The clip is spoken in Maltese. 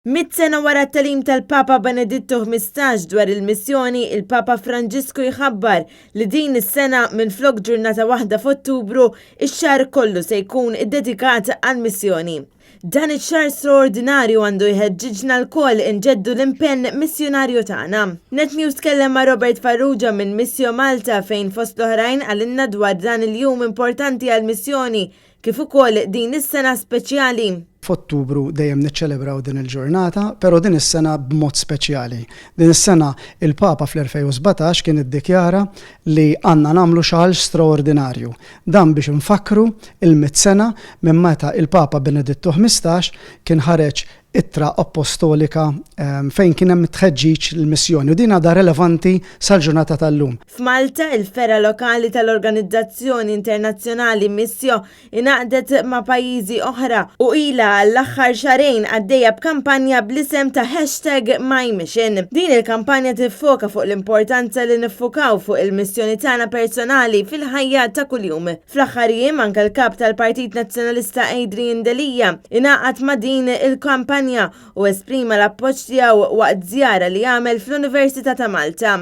Mitt sena wara t-tagħlim tal-Papa Benedittu 15 dwar il-missjoni, il-Papa Franġisku jħabbar li din is-sena minflok ġurnata waħda f'Ottubru, ix-xahar kollu se jkun iddedikat għall-missjoni. Dan ix-xahar straordinarju għandu jħeġġiġna lkoll inġeddu l-impenn missjunarju tagħna. Net News tkellem ma' Robert Farrugia minn Missio Malta fejn fost l-oħrajn qalilna dwar dan il-jum importanti għall-missjoni kif ukoll din is-sena speċjali. F'Ottubru dejjem niċċelebraw din il-ġurnata, però din is-sena b'mod speċjali. Din is-sena il-Papa fl-2017 kien iddikjara li għandna nagħmlu xahar straordinarju. Dan biex infakkru il-mitt sena minn meta il-Papa Benedittu 15 kien ħareġ ittra appostolika fejn kien hemm it-tħeġġiġ lill-missjoni u din għadha relevanti sal-ġurnata tal-lum. F'Malta, il-fergħa lokali tal-organizzazzjoni internazzjonali Missio ingħaqdet ma' pajjiżi oħra u ilha għall-aħħar xahrejn għaddejja b'kampanja bl-isem ta' hashtag MyMission. Din il-kampanja tiffoka fuq l-importanza li niffukaw fuq il-missjoni tagħna personali fil-ħajja ta' kuljum. Fl-aħħar jiem anke l-Kap tal-Partit Nazzjonalista Adrian Delia ingħaqad ma' din il-kampanja u esprima l-appoġġ tiegħu waqt żjara li għamel fl-Università ta' Malta.